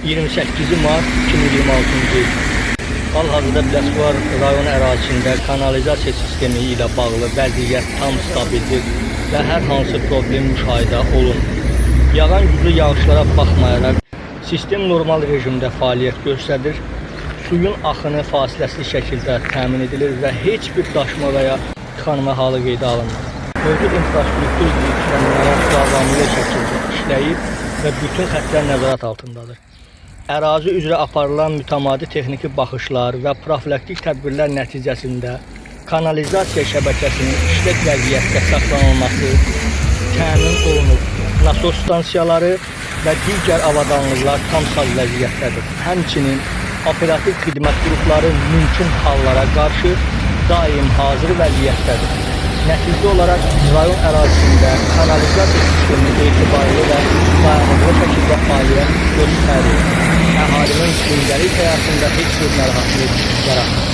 28 mart 2026-cı il. Hal-hazırda Biləsuvar rayon ərazisində kanalizasiya sistemi ilə bağlı vəziyyət tam stabildir və hər hansı problem müşahidə olunmur. Yağan güclü yağışlara baxmayaraq sistem normal rejimdə fəaliyyət göstərir. Suyun axını fasiləsiz şəkildə təmin edilir və heç bir daşma və ya tıxanma halı qeydə alınmır. Mövcud infrastruktur yüklənmələr davamlı şəkildə işləyir və bütün xəttlər nəzarət altındadır. Ərazi üzrə aparılan mütəmadi texniki baxışlar və profilaktik tədbirlər nəticəsində kanalizasiya şəbəkəsinin işlək vəziyyətdə saxlanılması təmin olunub. Nasos stansiyaları və digər avadanlıqlar tam saz vəziyyətdədir. Həmçinin operativ xidmət qrupları mümkün hallara qarşı daim hazır vəziyyətdədir. Nəticə olaraq rayon ərazisində kanalizasiya sistemi etibarlı və dayanıqlı şəkildə fəaliyyət göstərir. Əhalinin gündəlik həyatında heç bir narahatlıq yaratmır.